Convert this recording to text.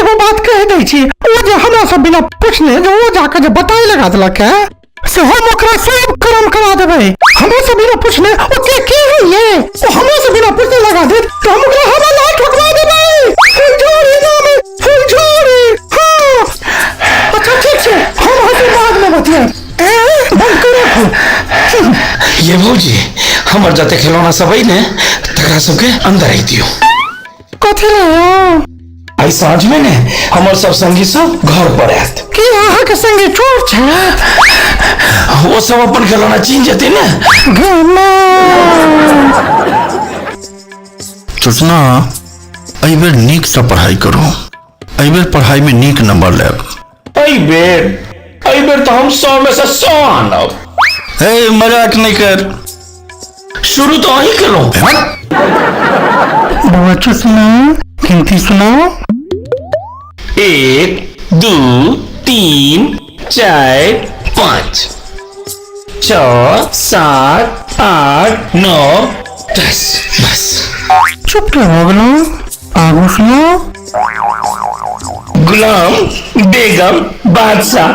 एगो बात कह दै छी, ओ जे हमरा सब बिना पूछने जे ओ जाके जे बताए लगा देलक है, से हम ओकरा सब कर्म करा देबै। हमरा से बिना पूछने ओ के के है ये, ओ हमरा से बिना पूछने लगा देत तो हम ओकरा हवा ला ठोकवा देबै। फुलझड़ी नाम है, फुलझड़ी। हाँ अच्छा ठीक छै, हम अहाँ से बाद में बतियाब। ए बंद करो फोन। ये भौजी, हमर जते खिलौना सब अइ ने तकरा सबके अंदर राखि दियौ। कथी रे यौ? आइ साँझ में ने हमर सब संगी सब घर पर आयत। की अहाँ के संगी चोर छै? ओ सब अपन खिलौना छीन जेतै ने। गे माय। चुसना, एहि बेर नीकसँ पढ़ाइ करू, एहि बेर पढ़ाइमे नीक नंबर लायब। एहि बेर तऽ हम 100 में से 100 आनब। हे मजाक नहि कर। शुरू तऽ अहीं केलहुँ। बौआ चुसना, गिनती सुनाओ। 1 2 3 4 5 6 7 8 9 10 बस। चुप क्यों हो गेलहुँ? आगू सुनाओ। गुलाम बेगम बादशाह।